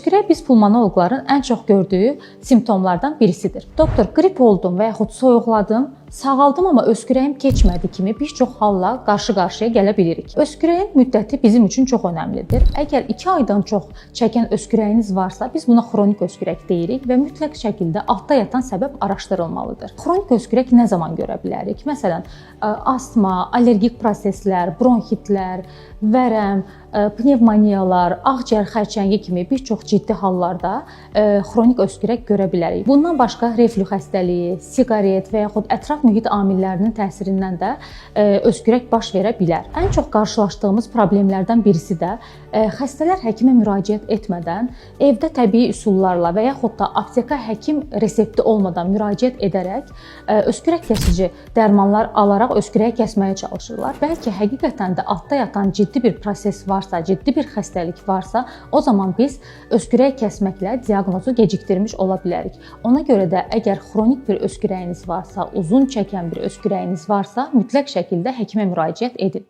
Öskürək biz pulmonoloqların ən çox gördüyü simptomlardan birisidir. Doktor, qrip oldum və yaxud soyuqladım, sağaldım, amma öskürəyim keçmədi kimi bir çox halla qarşı-qarşıya gələ bilirik. Öskürəyin müddəti bizim üçün çox önəmlidir. Əgər 2 aydan çox çəkən öskürəyiniz varsa, biz buna xronik öskürək deyirik və mütləq şəkildə altda yatan səbəb araşdırılmalıdır. Xronik öskürək nə zaman görə bilərik? Məsələn, astma, allergik proseslər, bronxitlər, vərəm, pnevmoniyalar, ağciyər xərçəngi kimi bir çox ciddi hallarda xronik öskürək görə bilərik. Bundan başqa reflü xəstəliyi, siqaret və yaxud ətraf mühit amillərinin təsirindən də öskürək baş verə bilər. Ən çox qarşılaşdığımız problemlərdən birisi də xəstələr həkimə müraciət etmədən evdə təbii üsullarla və yaxud da apteka həkim resepti olmadan müraciət edərək öskürək kəsici dərmanlar alaraq öskürəyi kəsməyə çalışırlar. Bəlkə həqiqətən də altda yatan ciddi bir proses varsa, ciddi bir xəstəlik varsa, o zaman biz öskürək kəsməklə diaqnozu gecikdirmiş ola bilərik. Ona görə də əgər xronik bir öskürəyiniz varsa, uzun çəkən bir öskürəyiniz varsa, mütləq şəkildə həkimə müraciət edin.